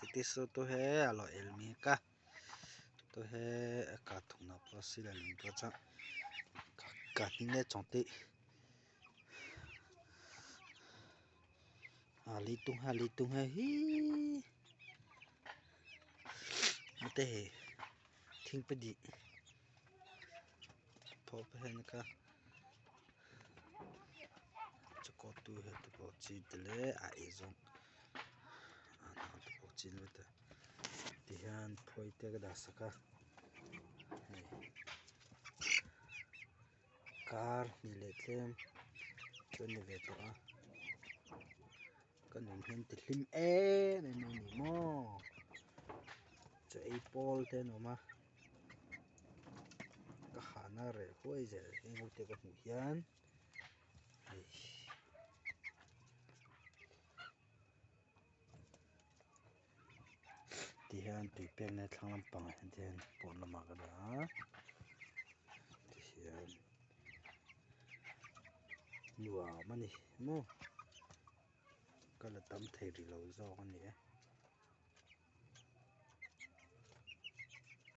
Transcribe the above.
Titisu tu he alo elmi ka tu he ka thung na pawh sila ling pawh chuan ka hning le chawng te a leitung ha leitung ha hi te hei thingpui thawh pawh hian ka chakaw tu he te pawh chi te leh a ei zawng a hnah te pawh chin vek a tihian phawi te ka dah sak a hei kar hnih leh tlem chu a ni ve tawh a ka nun hian ti hlim em em a ni maw chaw ei pawl te an awm a ka hahna reh huai zel heng ho te ka hmuh hian hei. Tihian tui pekna thlang lampangah hian tihian pawn lamah ka dah a tihian nuam a ni maw ka la tam thei rih lo zawk a ni e.